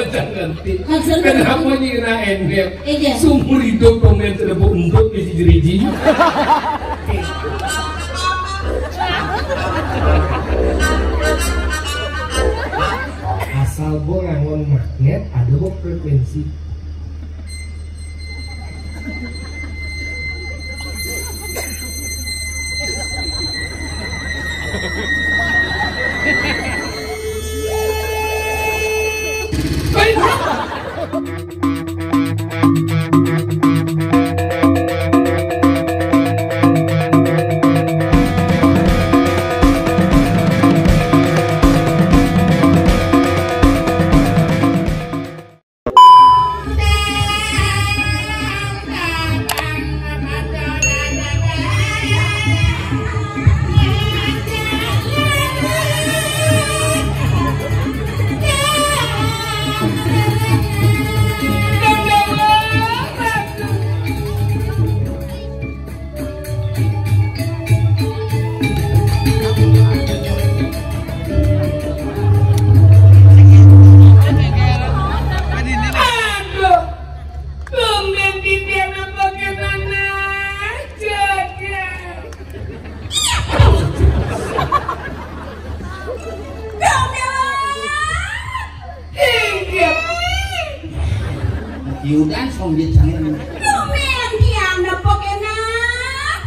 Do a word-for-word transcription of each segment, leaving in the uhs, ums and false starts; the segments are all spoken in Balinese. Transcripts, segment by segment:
Jangan ti. Maksudnya kenapa nih kena endek? Iya. Seumur hidup komen terlebih untuk di jeriji. Asal bo ngangon magnet, ada bo frekuensi. Aduh, tumben Bibi anak bagaimana jaga. Inggih. Yudan sombit sangat. Tumben tiang nepuk enak.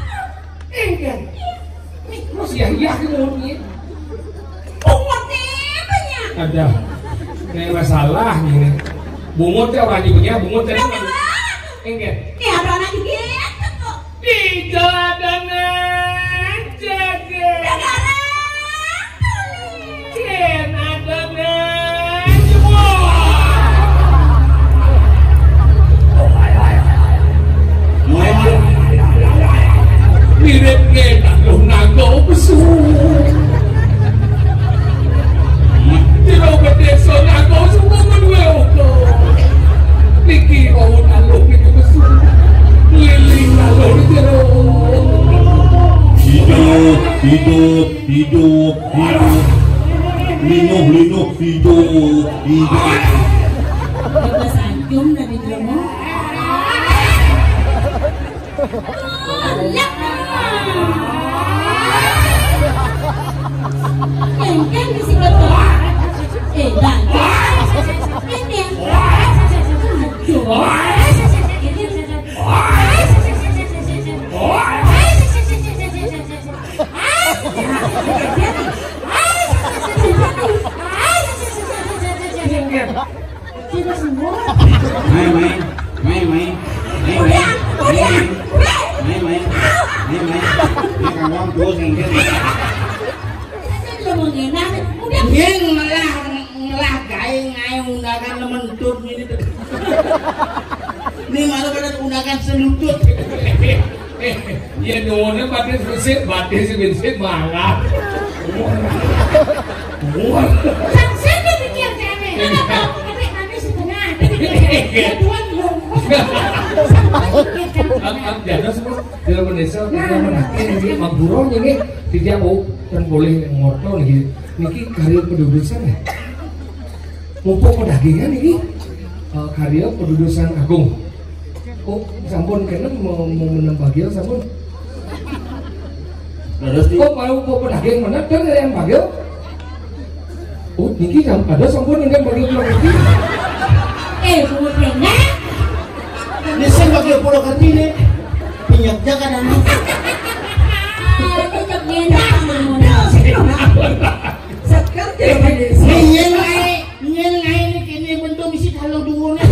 Inggih. Terus ya, ya, mulutnya. Bungut nih, banyak. Ada. Kayak masalah nih. Bungut ya, orang ibunya bungut ya. Bungut. Inggih. Tiap anak gitu kok. Di jalanan jaga. Negara. Yen adonan. Mirip ngenak lo nago besu. Jero bedeso nago semua menue oko. Niki wau alung niku besu. Lili alung jero. Hidup, hidup, hidup, hidup. Linuh, linuh, hidup, hidup. Coba sanjung dari jero. Kengkeng di sini tuh. Eh, dah. Kengkeng. Aduh. Mai, mai. Mai, mai. Mai, mai. Udah, udah. Mai, mai. Mai, mai. Mai, mai. Mai, kamu tuh, sengket. Saya belum mau ngenang. Udah. Dia ngelah, ngelah gawe ngae undangan nemen tut ini tuh. Ini malah pada undangan selutut. Iya, nyuwunnya batis resik, batis resik malah. Wah. Wah. Saksine pikir jane. Iya. Tapi nanti setengah. Iya. Tuhan belum. Am, am, jaga semua. Di Indonesia, kita menang. Ini, ini, Madura ini, tidak, oh, kan boleh ngoto nih. Niki karya pedudusan ya. Mumpung pedagingan ini, eh, karya pedudusan agung. Oh, sampun kena mau, mau menang bagio sampun. Terus di Oh, mau, mau pedaging mana? Kan yang bagio. Oh, niki jam ada sampun yang bagio pulang niki. Eh, Bu Dena. Ini saya bagio pulang ngerti nih. Pinyak jaga dan Tetap ngenah. Sekarang jadi Ini yang lain, ini yang lain ini kene bentuk misi kalau dulu nih.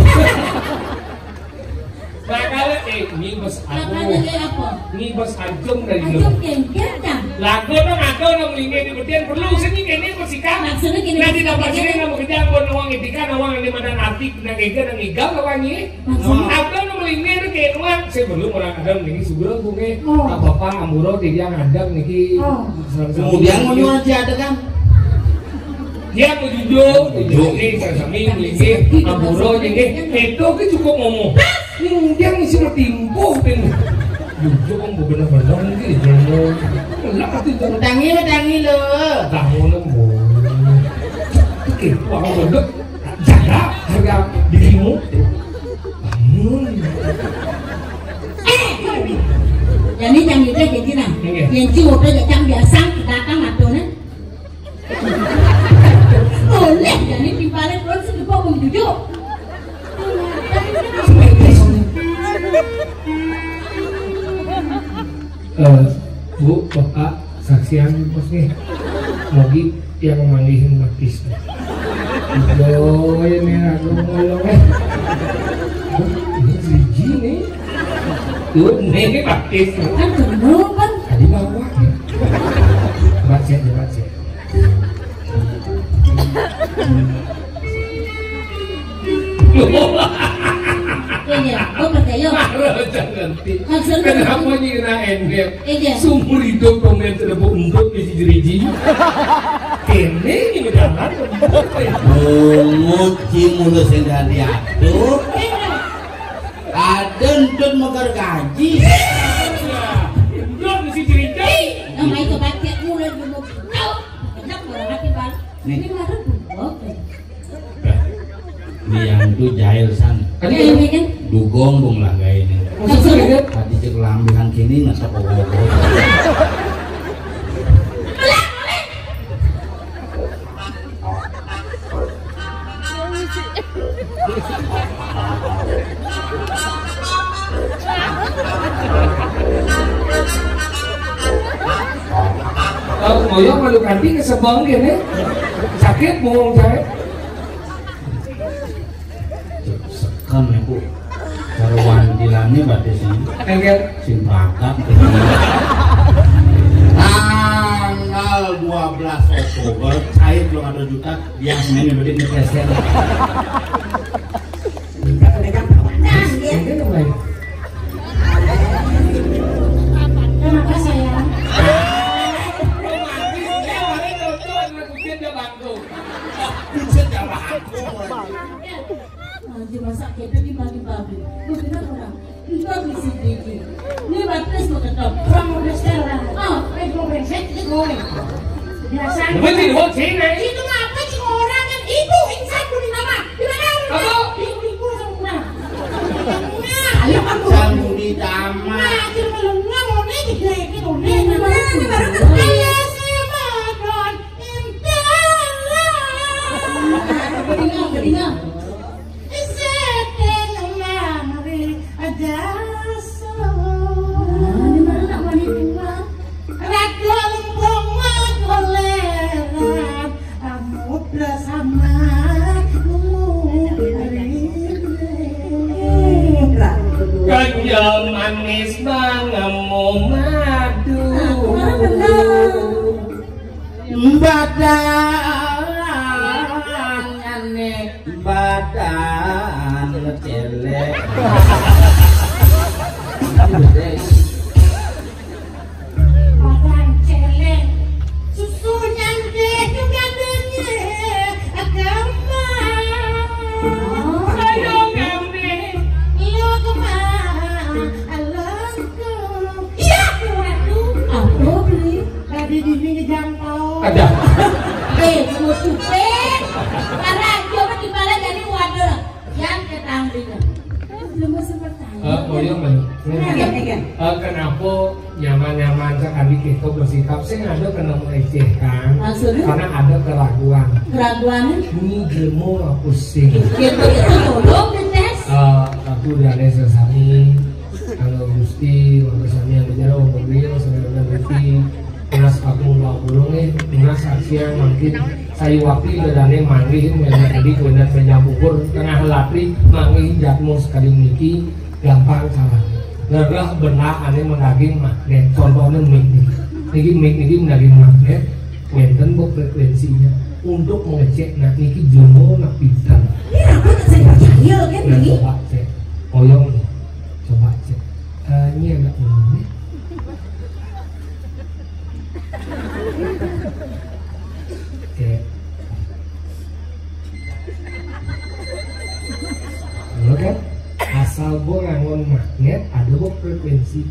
Nah, kalau, eh, ini bos aku. Apa? Ini bos Ajung dari dulu. Ajung kengkeng, kan? Lagu dong, aku dong, ini di betian perlu sini kene bersikap. Maksudnya gini, Nanti dapat sini kamu kerja, aku nawang etika, nawang ini madan arti, nang eja, nang igal, nawang ini. Maksudnya? Aku dong, ini, ini kayak nuang. Saya belum orang ada ini, sebulan bunge. Oh. Apa-apa, amuro, dia ngadang, niki. Oh. Kemudian mau nyual aja ada kan? Dia mau jujur, jujur, ini, sami, ini, amuro, ini. Itu ke cukup ngomong. Ini dia ngisi mau timpuh, pin. Jujur, om, bener-bener, ini, ngomong. Lah, pasti jangan Tangi lo, tangi lo. Tahu lo, mau. Oke, uang bodoh. Jaga, Yén ci udah jajang biasa, datang atuh né. Boleh, jadi timbale kula sing dibawa wong jujuk. Eh, Bu, Bapak, saksian bos nih. Lagi yang mangihin matis. Yo, ini aku ngolong eh. Ini driji nih. Tuh, ini matis. Kan bener, Bang. Tadi bawa. Baca, baca. Iya, oh percaya. Jangan ti. Maksudnya? Kenapa nyina endek? Iya. Seumur hidup komen terlebih untuk di si jeriji. Kene ini dalam. Bungut ci mulu sing dadi atuh. Ada entut megar gaji. Iya. Untuk di si jeriji. Nama itu baca mulai dulu. Enak orang hati, Bang. Nih. Ini baru bungut. Nih yang itu jahil san. Tadi iya, kan iya, kan? Dugong bung lah gaya ini. Maksudnya gitu? Tadi cek lambihan kini nggak tahu apa. Kalau ngoyong malu kanti kesebang gini. Sakit mau cari. Sekan ya, Bu. Karuan dilani berarti sih. Enggak. Sing bakat. Tanggal dua belas Oktober, cair belum ada juta, dia semuanya berarti ngetes ya. Nah, dia. Kenapa sayang? Buset, ya, Bang. Anjir, masa kita dibagi-bagi. Lu bener orang. Entar di sini. Ini batas mau ketop. Orang mau besar orang. Oh, eh, mau brengsek, ini gue. Biasa. Lu sih, lu sih, nih. Itu ngapa sih orang yang ibu insan pun nama? Di mana? Apa? Ibu, ibu sama gua. Nah, ayo, Pak. Sama di taman. Nah, itu kalau nggak mau nih, dijelekin, udah. Nah, ini baru tuh. Ayo, sih, Madon. Intan. Nah, ketinggalan, ketinggalan. Kaya manis bang mau madu. Badan ane badan célék. Badan célék. Susu nyangkeh juga dene agama. Ayo ngambil. Lo kemana? Iya, Ratu. Apa beli? Tadi dini ngejangkau. Ada. Eh, kamu supir. Karena dia mah di bala jadi waduh. Yang ketang dina. Belum sempat tanya. Eh, oh iya, Mbak. Iya, iya. Eh, kenapa nyaman-nyaman sekali kita bersikap? Saya ada kena melecehkan. Maksudnya? Karena ada keraguan. Keraguan? Ini ilmu aku sih. Gitu, itu tolong dites. Eh, aku dari sesami. Kalau Gusti, waktu sami yang bicara, waktu beliau, saudara Gusti, Mas Agung Wabulung nih, Mas Asia mangkin, saya waktu bedane manggih, meja tadi kuenan meja bubur, tengah latri, manggih jatmu sekali niki, gampang salah. Gagah benak ane mendaging magnet, contohnya mik nih. Niki mik niki mendaging magnet, wenten bu frekuensinya untuk mengecek nak niki jomo nak pinter. Ini apa tak saya percaya kan ini? Coba cek, koyong nih, coba cek. Eh, ini agak ulang nih. Oke. Halo kan? Asal gua ngangon magnet, ada gua frekuensi.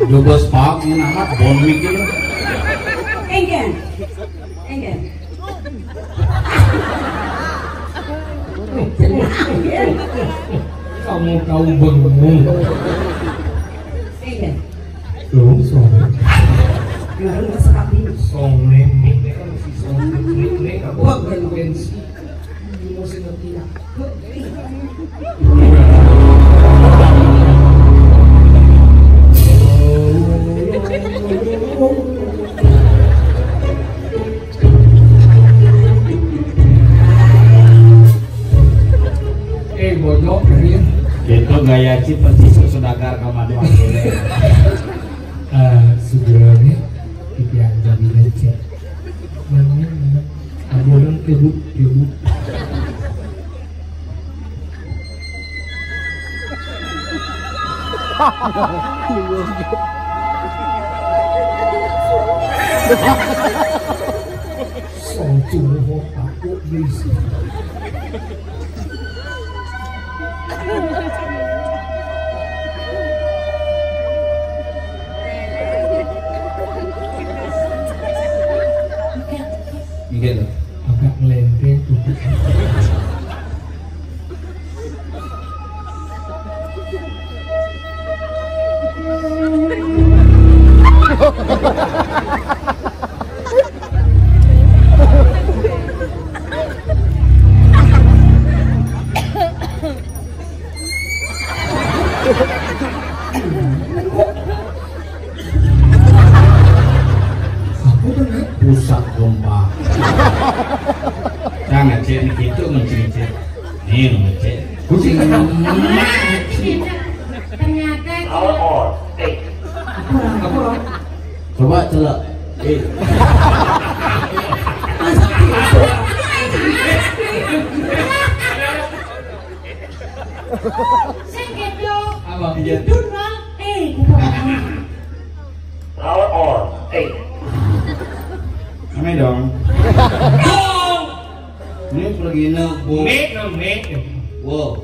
Yo bos pak, ini amat bon mikir. Engken. Engken. Kamu tahu bengong. Engken. Lu sore. Enggak, enggak serapi. Sore, ini kan si sore, ini kan buat pensi. Ini mau sih ngerti ya. Eh, bojok, ini. Itu gaya Ci persis saudagar ka Madua. Eh, sebenarnya tidak jadi lecet. Namanya, adonan kebut, kebut. Song Joong Ho takut bisi. Inggih lho. Agak ngelenting tuh. Aku tuh pusat gempa. Nah, ngecek nih gitu, ngecek, ngecek. Nih, ngecek. Kucing. Ternyata. All or take. Apa, Ron? Coba celak. Eh. Sing gitu. Apa? Iya. Dun, Ron. Eh, gitu. All or take. Rame dong. Ini pergi nang, Bu. Mek, nang, mek. Wow.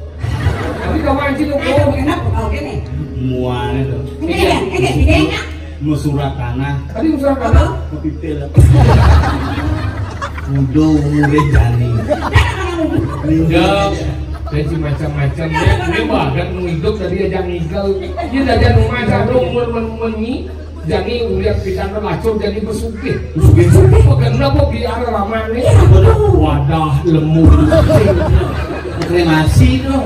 Tapi kamu anjing lu, Bu. Enak, oke nih. Muane tuh. Ini ya, ini ya. Mau surat tanah. Tadi mau surat apa? Kepipil. Udah umure jani. Udah. Jadi macam-macam ya. Dia bahkan mau hidup tadi aja ngigel. Dia aja rumah, aja umur men-, menyi. Jani ulian pidan lacur jani besugih. Besugih, besugih. Pegang napa biar ramane? Iya, betul. Wadah lemu. Kremasi tuh.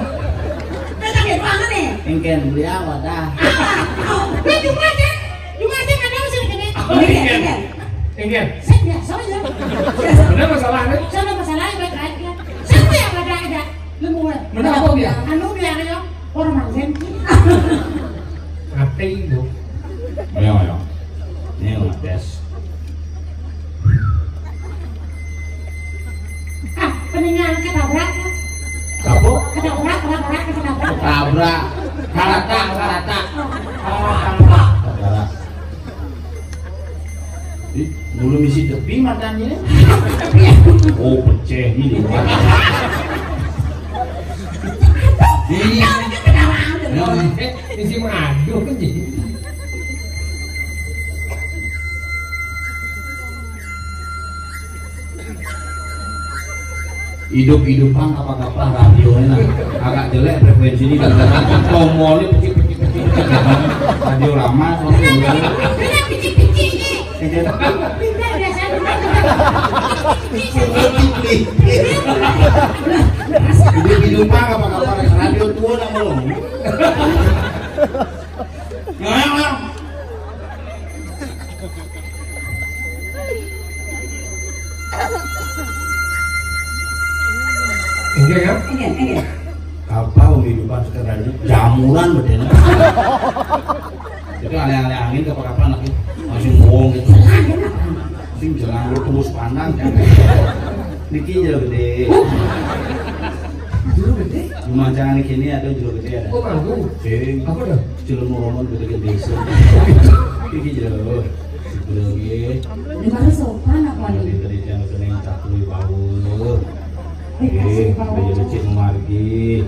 Kita kayak mana nih? Engken beli apa dah? Lu cuma aja, cuma aja nggak tahu sih kene. Oh, iya, iya. Engken. Saya biasa aja. Bener masalahnya? Sama masalahnya baik aja. Siapa yang ada ada? Lemu. Bener apa dia? Anu biar ya. Orang magen. Ate itu. Ayo, ayo. Ini ngetes. Ah, peninggal ketabrak. Apa? Ketabrak, ketabrak, ketabrak. Ketabrak. Karata, karata. Oh, ketabrak. Karata. Ih, mulu misi tepi matanya. Oh, pecah ini. Iya. Nah, eh, isi madu kan jadi. Hidup-hidupan apa-apa radionya agak jelek frekuensi ini kan, karena tombolnya pecik-pecik-pecik. Radio lama soalnya. Ini pecik-pecik ini. Pindah biasanya. Hidup-hidupan apa-apa radio tua nama lo. Nah, Enggak ya? Enggak, enggak. Apa kehidupan sekedar jamuran bedena. Itu aneh-aneh angin kapan-kapan lagi masih bohong gitu. Sing jangan lu tembus pandang kan. Niki jero gede. Jero gede? Cuma jangan di sini ada jero gede ada. Oh, bagus. Sing. Apa dah? Cilemu roman gede-gede. Iki jero. Sebelumnya. Ini baru sopan apa nih? Dari yang seneng tak perlu bau. Eh, kasih bau. Oke, udah jadi cek margi.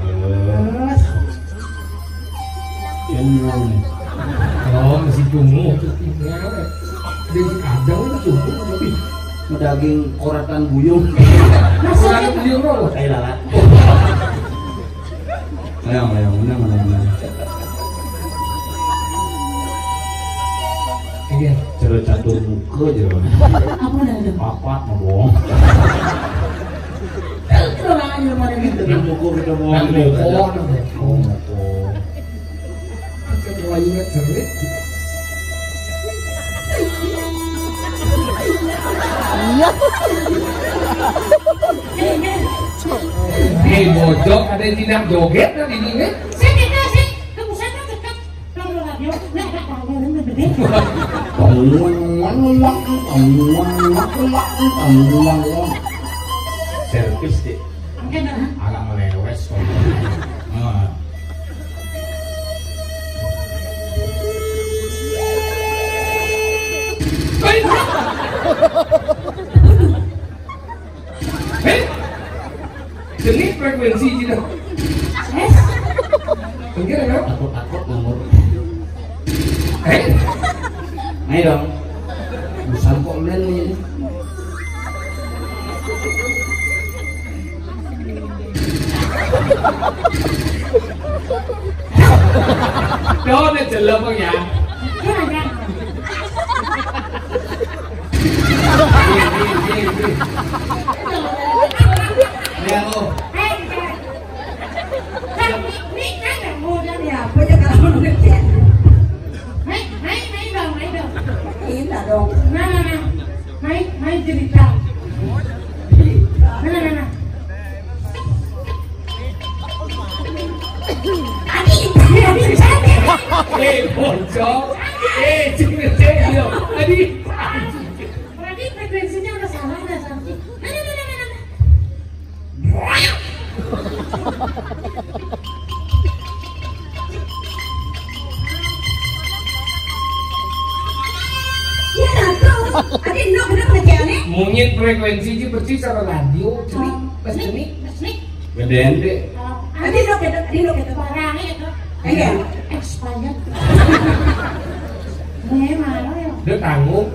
Terus. Kenyang. Dungu. Dia kadang itu sungguh tapi daging koratan buyung. Koratan buyung loh. Kayak lalat. Ayo, ayo, menang, menang, menang. Iya. Cara catur muka aja. Apa dah tu? Papat mah bohong. Kalau orang aja mana gitu. Yang muka kita bohong. Yang muka. Oh, muka. Macam wayangnya cerit. Iya. Hei, bojok ada yang tidak joget tadi ini. Saya tidak sih, kamu saya dekat. Kalau radio, nah, ada kalau yang berbeda. Servis deh. Angkat dah. Anak melewes kok. Nah. Hei! Hei! Jenis frekuensi gitu. Hei! Enggak, enggak. Takut-takut nomor. Hei! Ayo dong. Busan kok len ini. Yo, udah jelas, Bang, ya. Ya, oh. Ini kan yang mau dari apa ya kalau menurut dia? Mai, mai, mai dong, mai dong. Ini dong. Nah, nah, nah. Mai, mai cerita. Nah, nah, nah. Adi, Adi, Adi. Eh, bocor. Eh, cing, cing, yo. Adi. Berarti frekuensinya udah salah, udah salah. Nah, nah, nah, nah, nah. Iya, tuh. Adi, no, kenapa kerjaannya? Monyet frekuensi aja persis sama radio, cenik, pas cenik. Pas cenik. Gedean deh. Adi, no, kita, Adi, no, kita. Barangnya itu. Iya. Expired. Ini mana ya? Dia tanggung.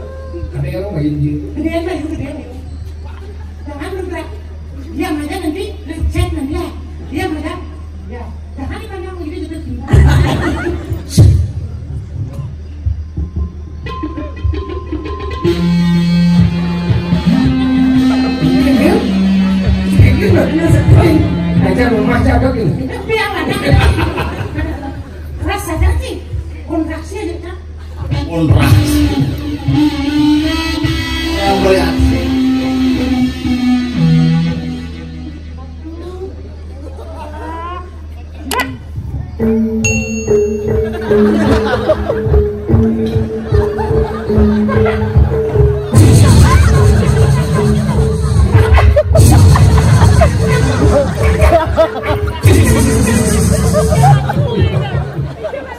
Ada yang main dia. Gedean lah, itu gedean itu. Jangan lu gerak. Diam aja nanti, lu cek nanti ya. Diam aja. Ya, jangan dipandang begitu juga. Ini loh, ini sepi. Aja rumah cakep ini. Tapi apa? Rasa aja sih. Kontraksi aja, Kak. Kontraksi. Yang bereaksi.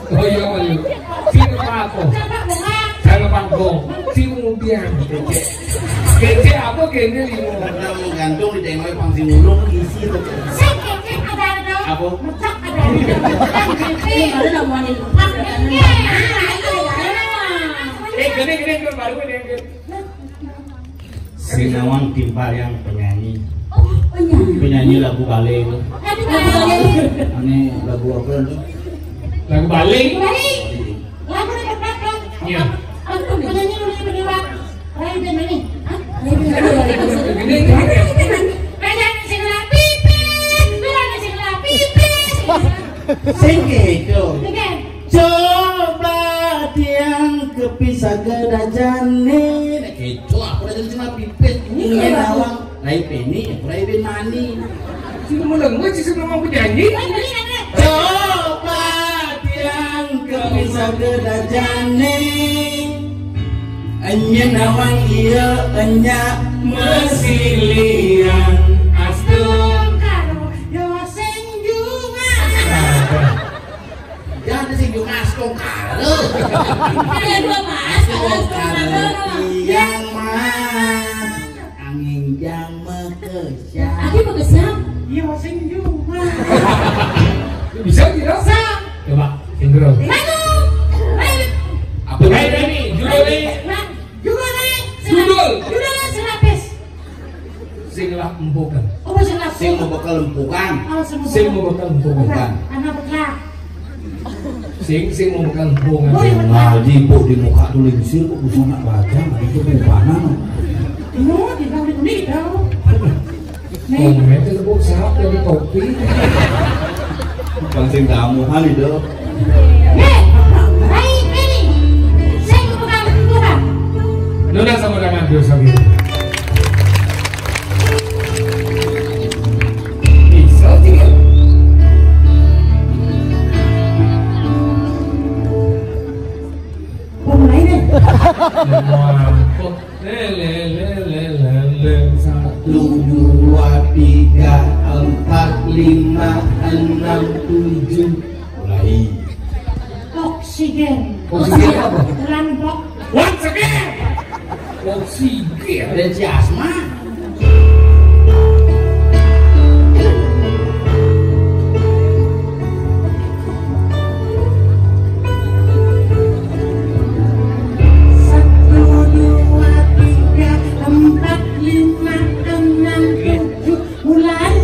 Oh iya, iya. Sing apa? Jangan apa, Bang. Sing kemudian. Kece apa kene limo? Orang gantung di tengok pang sing ulung isi tuh. Sing kece ada ada. Apa? Mecak ada ada. Sing kece. Ada nama nih. Iya, iya, iya. Eh, gini, gini, gini, baru gini, gini. Sinawang Timpal yang penyanyi. Oh, penyanyi. Penyanyi lagu balé itu. Lagu balé. Ini lagu apa itu? Lagu balé. Balé. Lagu dekat belakang. Iya. Aku penyanyi dulu yang berdua. Rai dan Nani. Hah? Rai dan Nani. Ini, ini. Rai dan Nani. Rai dan Nani segera pipis. Rai dan Nani segera pipis. Sing gitu. Oke. Coba tiang kepisah ke dajane. Nah, gitu, aku udah jadi cuma pipis. Ini nawang. Rai Peni, ya, Rai Ben Mani. Sing mulai gue sih sebelum aku janji. Coba tiang kepisah ke dajane. Enya nawang iya, enya mesilian. Astungkaro, yo sing jungan. Jangan sing jungan, astungkaro. Ada dua, Mas. Astungkaro. Yang mah angin jang mekesang. Adi mekesang? Iya, sing jungan. Bisa tidak? Bisa. Coba, sing dulu. Maju. Ayo. Apa? Nah, judul naik. Judul. Judul serapis. Sing lah empukan. Oh, sing lah. Sing mau bekel empukan. Oh, sing mau bekel empukan. Anak bekel. Sing, sing mau bekel empukan. Oh, iya, betul. Ngaji, Bu, di muka tuh lingsir, kok bisa nak baca, nggak itu bukan. Mau di bawah ini, tahu. Komen itu, Bu, siapa di topi? Bukan sing kamu, hal itu. Hei, baik ini. Sing bukan, bukan. Nuna sama dengan Dios, amigo. Bisa, tidak? Pemainnya. Mampus. Le, le, le, le, le, le. Satu, dua, tiga, empat, lima, enam, tujuh. Mulai. Oksigen. Oksigen apa? Bulan bok. Once again. Oksigen. Ada si Asma. Satu, dua, tiga, empat, lima, enam, tujuh, mulai.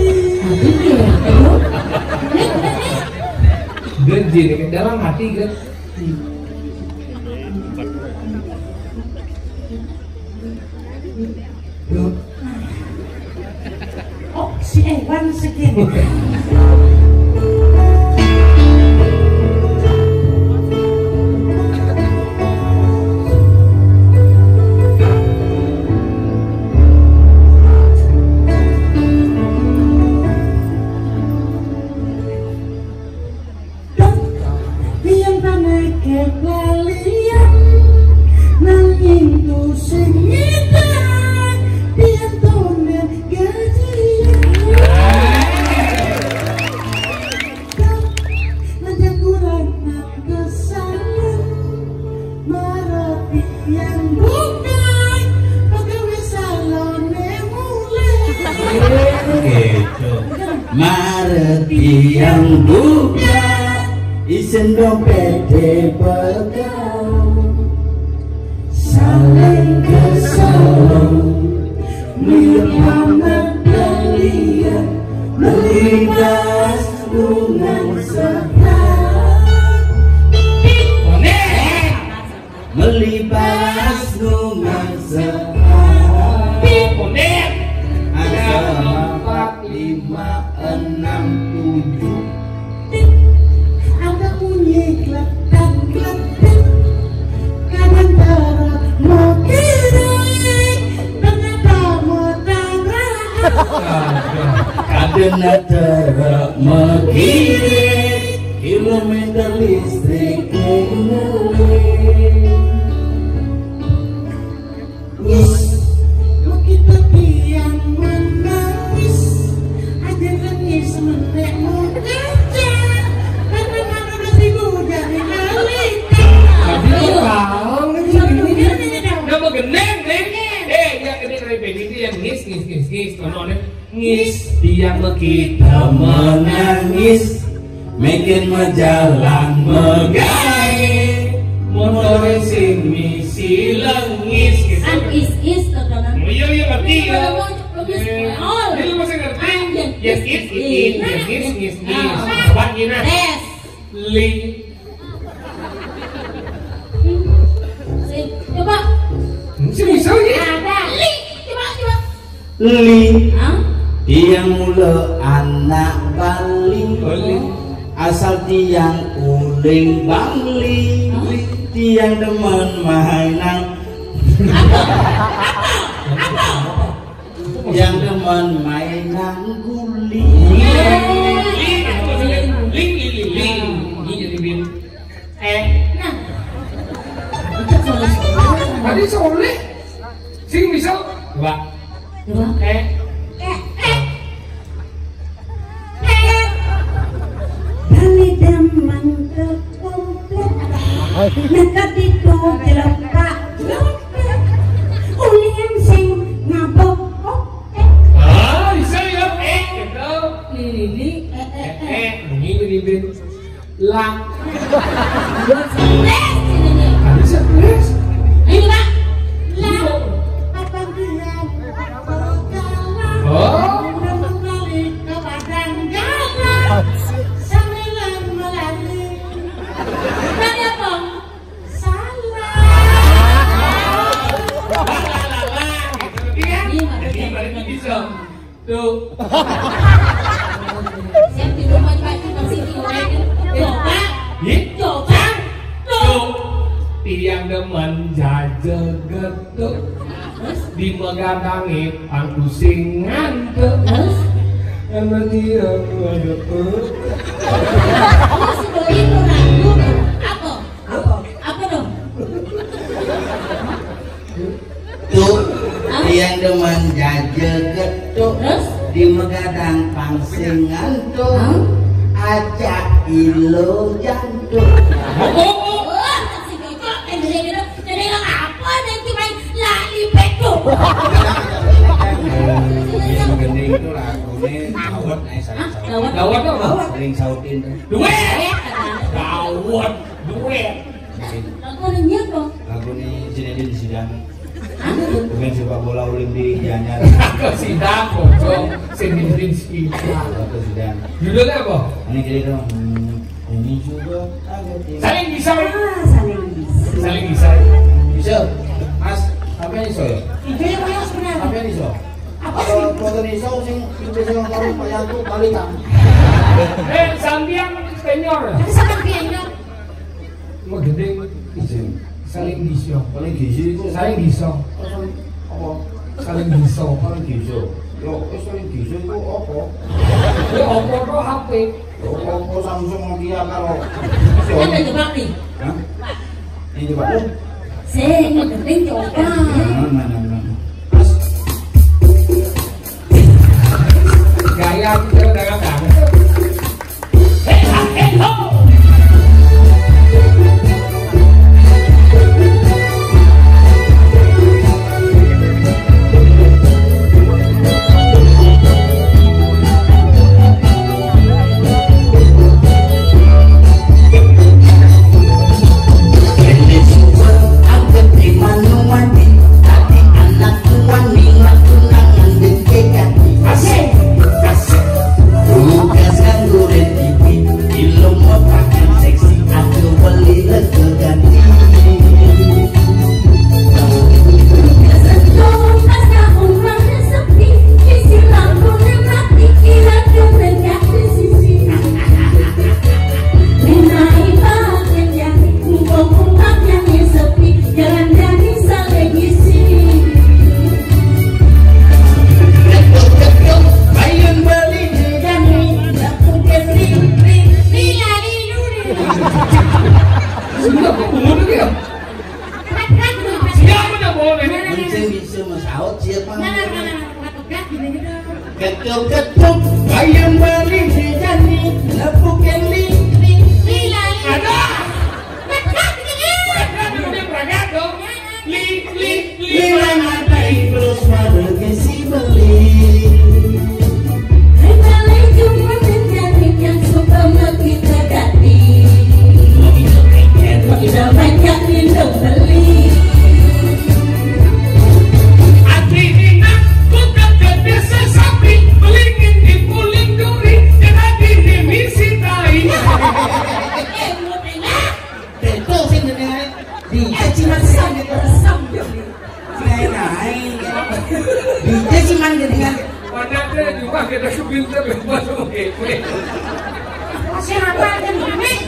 Gaji nih, dalam hati kan. Oh, si Ewan sekian. Pian panekke lalian, nanging tusing ngidak, pian tonden gajian. Manjang kurang nang kesayan, marep pian buka, pegawe salone mulai. Gitu. Marep tiyang buka, isin dompete bekal. Saling kesel, meli pamet belian, meli gas dengan sehat. Melibas nu mangsa. Pip, pondek. Ada empat, lima, enam, tujuh. Ada bunyi kletak-kletak. Kadang terus mau kiri, ternyata mau tabrak. Kadang terus mau kiri, kilometer listrik. Ngis, begitu tiang menangis, aja nangis menek mau kaca, karena mana udah seribu jadi alita. Tapi lu tahu ini. Udah mau geneng, Neng. Eh, ya, ini dari P D T yang ngis, ngis, ngis, ngis. Kalau ada Ngis, tiang mekita menangis, meken mejalan megae. Motor sing misi lengis, gitu. An is is, katanya. Oh, iya, iya, ngerti, ya. Kalau mau lengis, eh, oh. Jadi lu masih ngerti? Ah, iya. Yes, is, is, is. Yes, is, is, is. Ah. Coba, Gina. Tes. Li. Coba. Si bisa, ya? Ada. Li. Coba, coba. Li. Hah? Tiang mula anak Bali. Bali. Asal tiang uling Bangli. Hah? Tiang demen mainan. Apa? Apa? Apa? Yang demen mainan guling. Guling, guling, guling, guling. Ini jadi bin. Eh, nah. Tadi soleh. Sing bisa. Coba. Coba. Eh. Eh, eh. Bali demen ke komplit. Neka ditu jelepak jelepak. Ulian sing ngabok. Oh, eh. Ah, bisa ya. Eh, gitu. Ini, ini, eh, eh, eh. Eh, eh, ini, ini, ini. Lah. Stres ini nih. Ada stres. Ini Tuh. Siap di rumah, Pak, Pak Siti, Pak. Coba. Hih? Coba. Tuh. Tiang demen jajeget tuh. Terus? Di megadangit angkusingan tuh. Terus? Emang dia ada tuh. Oh, sebelin orang tuh. Apa? Apa? Apa dong? Tuh, yang demen jaje getuk. Terus? Di megadang pangsingan tuh. Hah? Aja ilo jantung. Oh, oh, oh. Wah, si Jojo, eh, gede-gede. Jadi lo apa? Dan cuma lali betul. Yang gending itu lagunya gawat, eh, saling Hah? Gawat? Gawat apa? Saling sautin tuh. Duit. Gawat. Duit. Lagu ini apa? Lagu ini Zinedine Zidane. Pemain sepak bola Olimpik Gianyar. Ke Zidane, pocong. Zinedine Zidane. Lagu Zidane. Judulnya apa? Ini kita dong. Hmm, ini juga ada tim. Saling bisa. Ah, saling bisa. Saling bisa. Bisa. Mas, apa ini, Soy? Itu yang mana sebenarnya? Apa ini, Soy? Apa sih? Kalau foto ini, Soy, sing, sing, sing, kalau Pak Yanto, balik, Kang. Eh, sambiang senior. Tapi sama dia, ya. Wah, gede. Izin. Saling bisa. Paling gizi itu. Saling bisa. Apa? Saling bisa. Paling gizi. Yo, wis, paling gizi itu apa? Ya, apa to H P? Yo, apa Samsung, Nokia, kalau Kan ada jebak nih. Hah? Ini coba lu. Sing penting coba. Nah, nah, nah, nah. Gaya kita udah nggak ada. Asik, asik. Tugas nganggo Red T V, ilmu pakaian seksi, aku beli lego ganti. Sudah kok umur dia. Siapa dah boleh? Mungkin bisa masaut siapa? Ketuk-ketuk, bayang balik si Jani, lepuk yang li, li, li, lali. Ada. Dia berangkat dong. Li, li, li. Lima mata terus pada ke si beli. Yang suka mati terganti. Kita banyak minum beli. Ati ini bukan biasa sapi, melingin di puling duri, jadi ini misi tai. Eh, mau tengah. Betul sih, bener. Di caci maki sangat beresam, ya. Naik, naik. Di caci maki dengan Mana ada juga kita sebinter bebas sama G P. Siapa aja nih?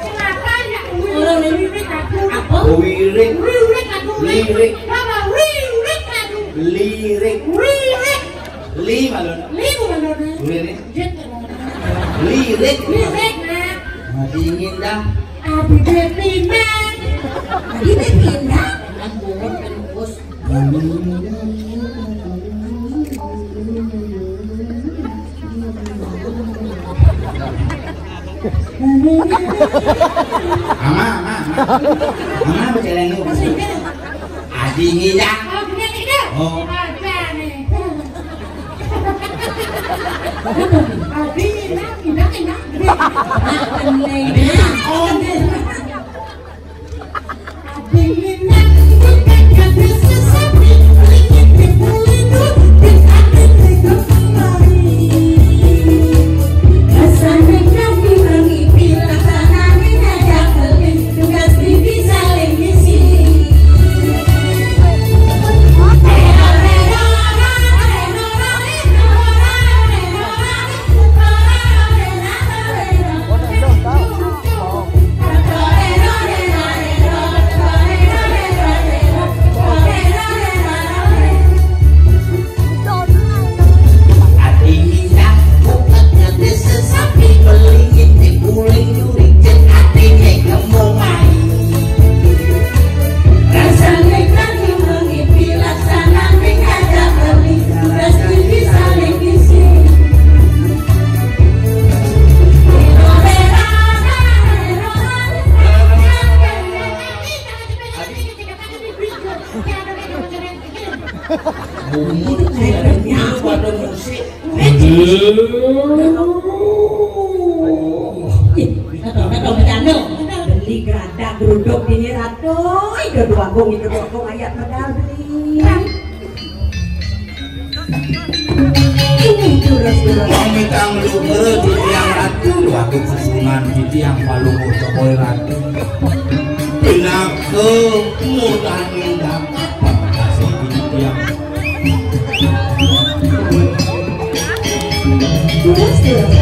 Siapa aja? Wirik aku. Apa? Wirik. Wirik aku. Lirik. Apa? Wirik aku. Lirik. Wirik. Li malu. Li bukan dona. Wirik. Jet. Lirik. Lirik, nah. Nah, dingin dah. Abi Bepina. Abi Bepina. Kan bungkus, kan bungkus. Ama, ama, ama. Ama, baca lagu. Adi nginjak. Oh, gini, gini. Oh. Ada nih. Adi nginjak, nginjak, nginjak. Adi nginjak. Oh. Bumbu tuh kelihatannya pada musik. Aduh. Ih, kita dong, kita dong bercanda. Beli geradak geruduk ini, Ratu. Ih, dua gong, itu dua gong, ayat medal beli. Ini terus, terus. Wong mitang luhur di tiang ratu, aku susunan di tiang palungu cokoy ratu. Pinaka mudahan dapat kasih di tiang. Terus, terus.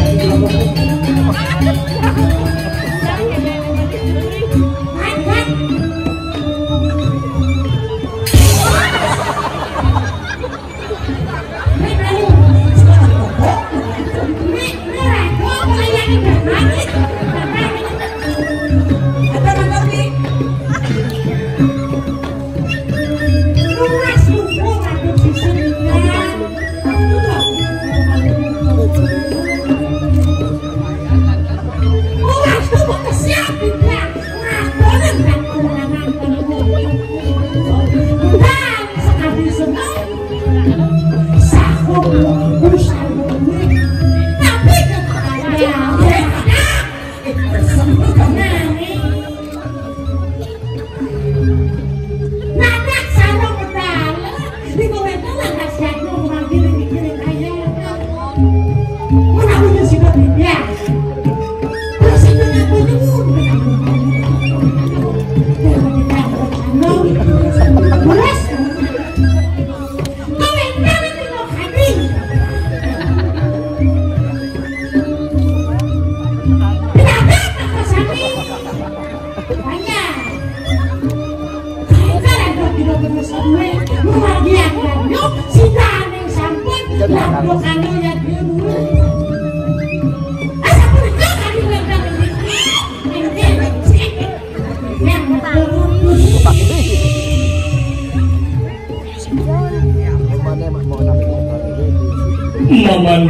Maman.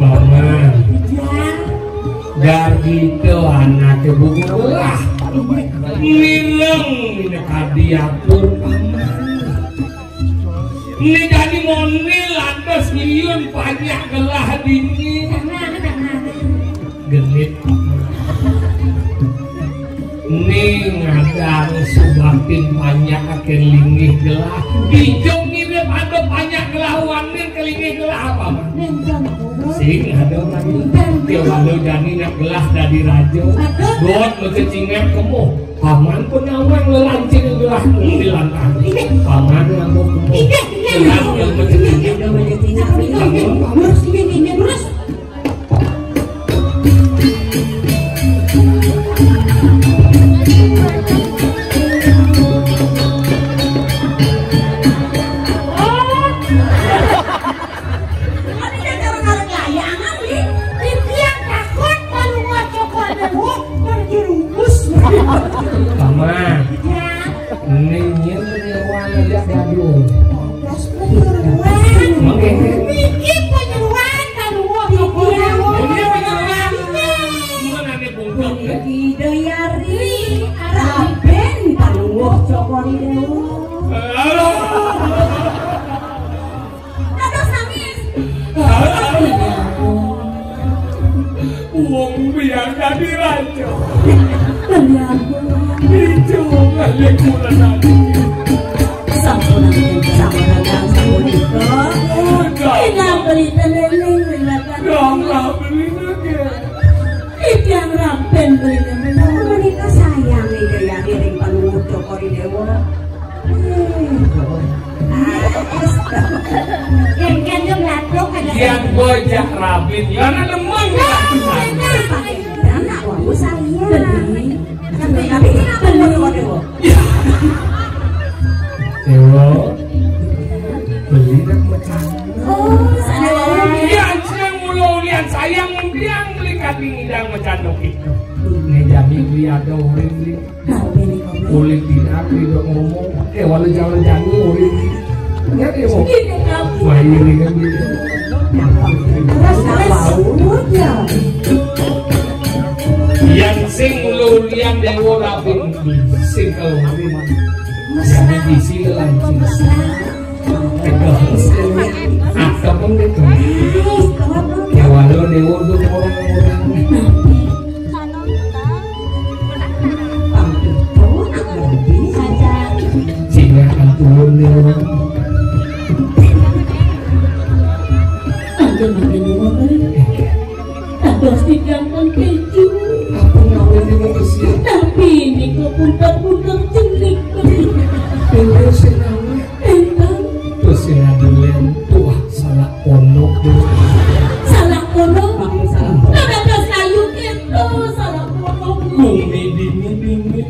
Paman. Gar gitu anaknya buku lah. Mineng ini kadiatur paman. Ini jadi mondil lantas liun banyak gelah dini. Genit. Ning ngadang subatin banyak akeh linggih gelah. Bijung ngirit ada banyak gelah, wangnin ke linggih gelah apa, Mak? Sing ada lagi. Dia walau jani nak gelah dadi raja. Dot mesti cingat kemuh. Paman penawang lelancing gelah di lantang. Paman ngamuk kemuh. Gelah yang mesti cingat. Lurus, ini, ini, lurus. Paman. Ini nyeruan aja gaduh. Oke. Niki penyeruan kaduwa. Ini penyeruan. Bukan ada bungkuk, ya? Ida Yari, Raden Paluwuh Cokor I Dewa. Aduh. Dados nangis. Wong biar jadi raja. Ijo ngalih kula tadi. Sampun, sampun, sampun, sampun. Inang beli teneng, inang beli teneng. Titiang Raden beli teneng. Menika sayang Ida Yari ring Paluwuh Cokor I Dewa. Yang kan dia melatuk aja. Yang bojak rabit, karena demen. Anak wau saya. Tapi kenapa lu waduh? Dewa, beli nak macam. Oh, saya wau. Yang senang mulu ulian sayang, yang beli kambing idang macam itu. Ini jadi beli ada orang beli. Ulin tidak tidak ngomong, eh, walau jalan jani ulin. Ya, ya, mau. Wah, ini kan gitu. Terus, terus. Yang sing lu Kulian dewa rabi sing kalau hari mah. Jadi di sini lancing. Tegas. Apa pun gitu. Ya walau dewa tuh orang-orang. Sehingga akan turun dewa. Aja makin ngomong. Dados titiang pun keju. Apa ngawene wong usia? Tapi niku punter-punter cenik. Dewe sing ngawet. Entang. Terus sing ngadelen tuah salah pondok. Salah pondok. Apa salah pondok? Dados kayu keto salah pondok. Bumi dingin-dingin.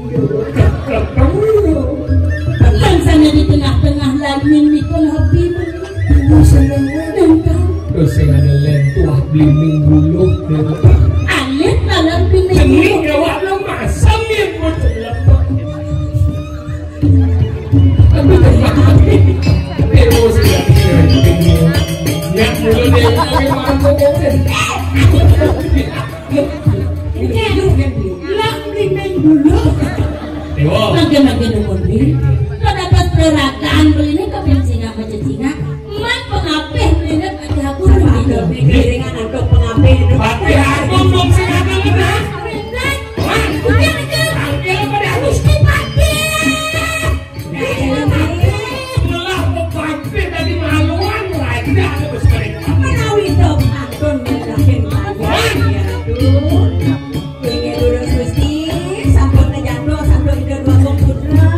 Bangsane di tengah-tengah langit niku nabi. Terus sing ada lentuh blimbing buluh. Alit dalam blimbing buluh. Demi dewa lo masam ya buat lepek. Tapi tapi emosi ya. Yang dulu dia pakai mantap mungkin. Nggih, Nggih. Lah mrene dulu. Dewa. Mangke-mangke nuwun, Bi. Kok dapat perarakan mrene kok ben singak macet singak. Man pengapih mrene kok aku mrene. Nggih. Ringan antuk pengapih. Tapi aku belum singak nang. Mrene. Wah. Mrene. Angkel pada Gusti Patih. Melah pepapit tadi maluan raja ada besar. Menawi dok aton medahin maluan ya tuh. Inggih durus Gusti, sampun kejatuh, sampun ida dua putra.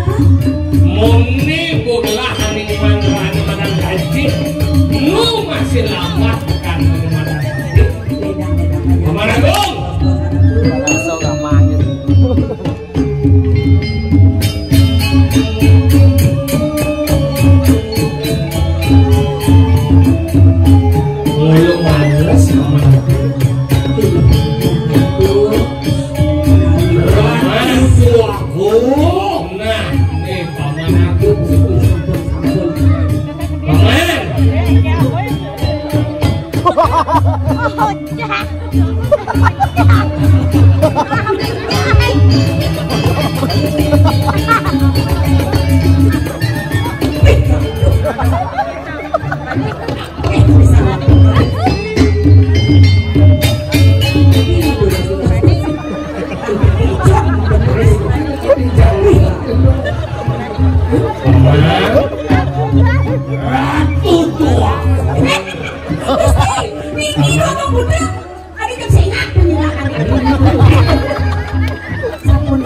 Muni bogelah aning mandrane manang gaji. Lu masih lamah tekan aning mandrane. Beda-beda. Paman Agung. Langsung nggak main. Lalu males sama aku. Nah, nih paman aku. Paman. Ratu tua. Gusti, niki Rama Buddha. Adi kan sing aku nyerahkan. Sampun.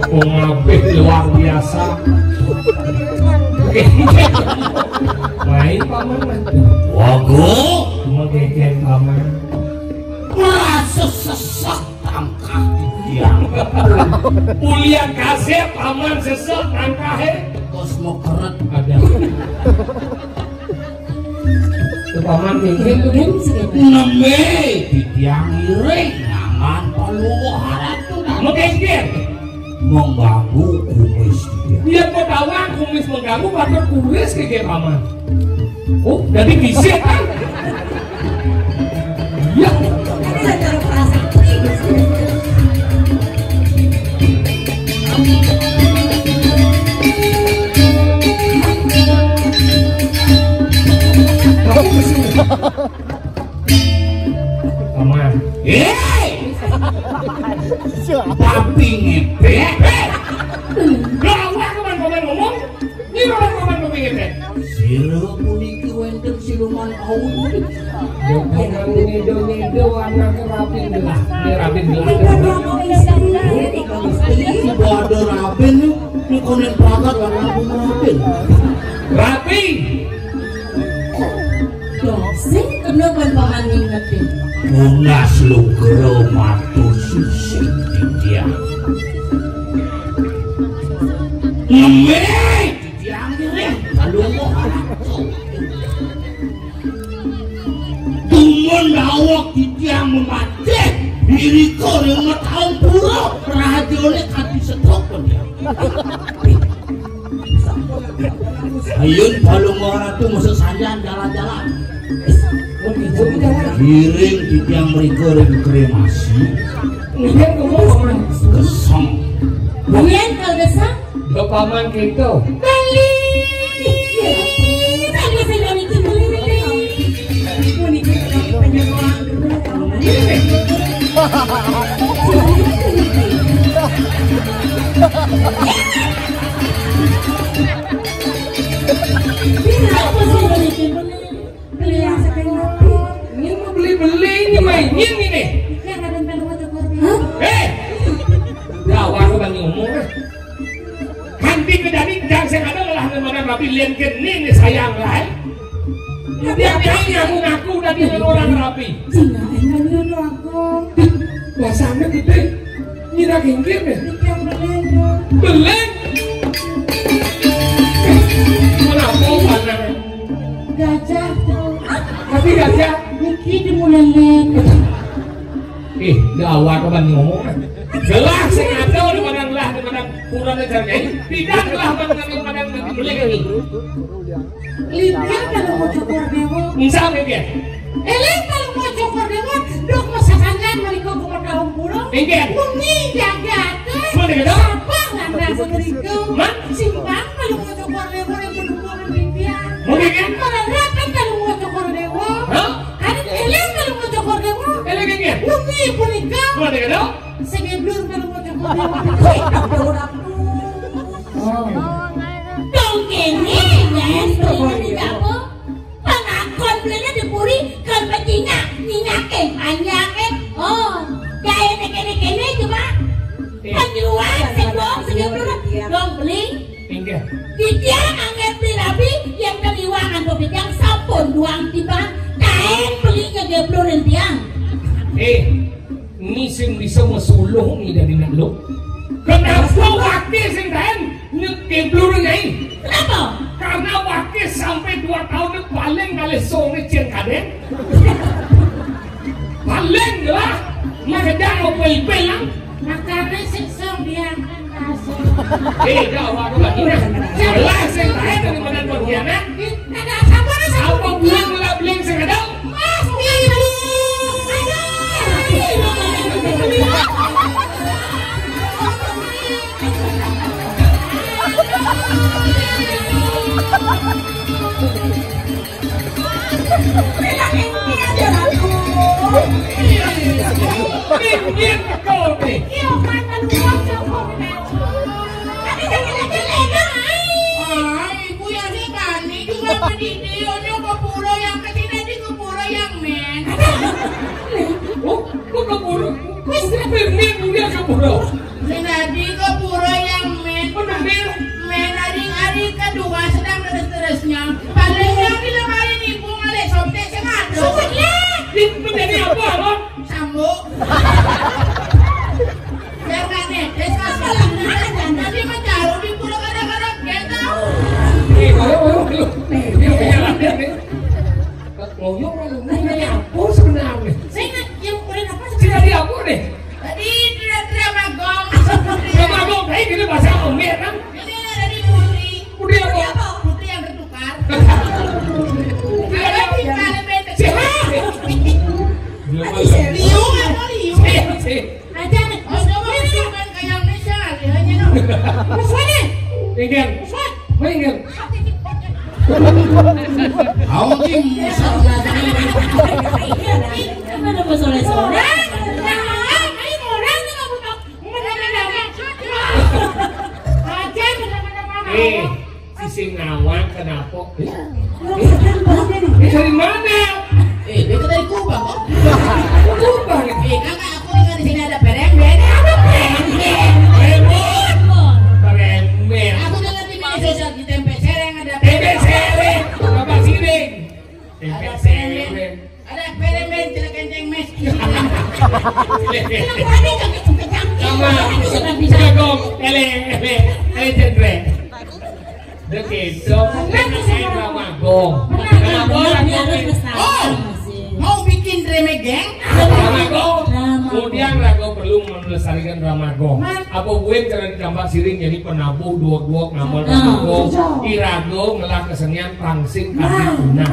Wong apik luar biasa. Baik, Paman. Wago. Menggeger, Paman. Merasa sesek tangkah tiang. Mulia kasih, Paman, sesek tangkah, eh. Kos mau keret ada. Paman mikir tuh, Din. Neme titiang iring nangan Palungguh Ratu. Menggeger. Mengganggu kumis dia. Dia pedawang kumis mengganggu, pada kumis ke Paman. Oh, jadi bisa kan? Iya. Paman. Hei! Babi ngepet. Gawat, Paman, Paman ngomong. Ini Paman, Paman babi ngepet. Sira puniki wenten siluman awu. Paman ngedo-ngedo anaknya Rabin Belah. Ini Rabin Belah. Ibu ada Rabin nih. Ini konen pragat lah, Rabin. Rabi. Dok, sing kena ban Paman ngingetin. Tunas lugra matur sisih titiang. Ngembe titiang ngiring kalungguh. Tumun dawek titiang memati. Diri kau yang mau tahu pura, raja oleh kati setok pun dia. Ayun, kalau mau orang tuh masuk saja jalan-jalan. Kiring di tiang mereka ada kremasi. Iya, kamu orang kesong. Iya, kalau kesong. Bapak man kita. Balik. Balik, balik, balik. Ini mau beli-beli ini mainnya ini nih. Hah? Eh, gawat lu bang ngomong. Nanti kejadian jangan saya ada lah nama rapi lian geni nih sayang lah. Dia bilang ngaku-ngaku udah dia orang rapi. Cina, emang lu aku. Basahnya gede. Nyina gingkir deh. Yang belen. Belen. Mana apa mana? Gajah tuh. Tapi gajah. Niki di mulai. Ih, gawat apa ngomong? Gelah sing ada di mana gelah di mana kurang ajar ya. Tidak gelah mana mana beli ini. Lihat kalau mau cukur dewa. Misal ya. Eling kalau mau cukur dewa, dok masakannya mereka bukan tahun pulang. Iya. Bumi jaga tuh. Mana ya? Apa nggak ada setrika? Hah? Simpang kalau mau cukur dewa yang berdua mimpian. Mana ya? Kalau rapat kalau mau cukur dewa. Hah? Ada eling kalau mau cukur dewa. Eling ya? Bumi punika. Mana ya? Segeblur kalau mau cukur dewa. Dong kene, ya, sebenarnya tidak apa. Pangakon belinya dipuri, kan pecinyak, minyake, anyake. Oh, gaya kene-kene coba. Penyuluan, sing dong, sing dong, dong beli. Inggih. Titiang angger beli rabi, yang keliwangan pepijang sampun duang tiba. Kain belinya geblurin tiang. Eh, ini sing bisa mesuluh nih dari lu. Kenapa wakil sing kain? Nyekeblur nyai. Kenapa? Karena wakil sampai dua tahun ni paling ngalih song ni cien kadeng. Paling lah. Makanya mau pel-pel lah. Makanya siksa biarkan kasih. Eh, dah awak tu lagi dah. Jelas yang lain dari mana pengkhianat. Kada sabar, sabar. Apa bulan mula beling sing ada? Mas, ibu. Aduh. Ibu yang saya tani juga pendidik, onyo ke pura yang kecil, di ke pura yang men. Oh, kok ke pura? Kok men dia ke pura? Sing dadi ke pura yang men. Bener. Men hari-hari kedua sedang terus-terusnya. Paling yang di lemari nipu ngalih sotek sing ada. Sotek lah. Di menjadi apa, Bang? Sambuk. Biar nggak netes, Mas. Nanti mencaru di pura kadang-kadang dia tahu. Eh, kalau, kalau, kalau. Dia punya latihan nih. Ngoyong malu. Ini apa sebenarnya? Saya ingat yang boleh apa sih? Tidak diampun nih. Tadi drama gong. Drama gong, kayak gini bahasa Umi ya kan? Ini ada di Putri. Putri apa? Putri apa? Putri yang tertukar. Ada di Kalimantan. Siapa? Liu apa Liu? Aja nih. Oh, coba main kayak Indonesia, lihatnya dong. Mas Wani. Ingin. Mas Wani. Ingin. Kau tim besar. Mana mau sore-sore? Eh, sisi ngawang kenapa? Ini dari mana? Eh, dia dari Kubang, kok. Kubang. Eh, kakak, aku dengar di sini ada peremben. Apa peremben? Peremben. Peremben. Aku dengar di media sosial di tempe sereng ada tempe sereng. Apa sini? Tempe sereng. Ada permen, tidak kenceng mes. Sama. Jago, ele, ele, ele cendre. Begitu. Kan saya Ramago. Ramago, Ramago. Oh, mau bikin remeh geng? Ramago. Kemudian raga perlu melestarikan drama gong. Apa buin cara ditambah siring jadi penabuh duok-duok ngamal drama gong. Iraga ngelah kesenian pangsing kami punah.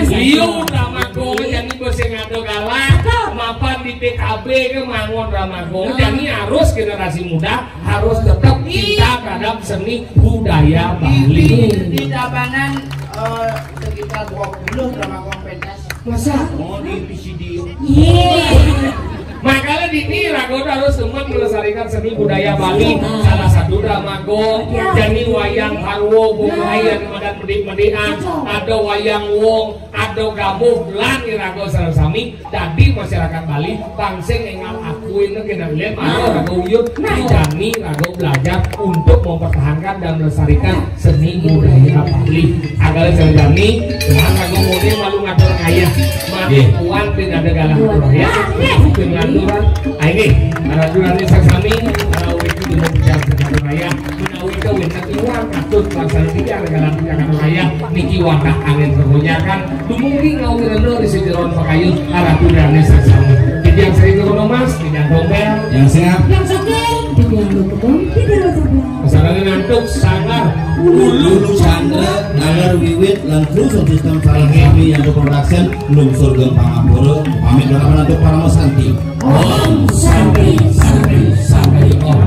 Liu drama gong jadi besi ngado galak. Mapan di T K B ke mangun drama gong. Jadi harus generasi muda harus tetap cinta terhadap seni budaya Bali. Di Tabanan eh, sekitar dua puluh drama gong pentas. Masa? Oh, di P C D. Iya. Makanya di ini raga harus semua melestarikan seni budaya Bali. Salah satu drama gong, jadi wayang parwo, bongkai yang madan medik-medikan, ada wayang wong, ada gabuh, lan iraga sareng sami. Jadi masyarakat Bali pangsing engal akui nek kena lihat ada raga uyut, jadi raga belajar untuk mempertahankan dan melestarikan seni budaya Bali. Agar sejani, nah, aku muni malu ngatur ayah. Mati puan pin ada galah roh ya. Dengan luran, ah, ini, para jurani sami, para wiki di mau bicara dengan ayah. Menawi kawin keluar katut pasal tiga dengan galah roh ayah. Niki wadah angin kebanyakan. Dumugi ngawirana di sijeron pakayun. Para jurani sami. Titiang sering turun mas, titiang dompel. Yang sehat. Yang sakit, titiang lupa, titiang lupa. Pasangan ngantuk sangar. Ulu Chandra, Nalar Wiwit, lan Kru Sound System, Sarang Sami, Yanto Production, Lungsur Gempang Ampura, pamit berapa nantuk Parama Santi. Om Santi, Santi, Santi, Om.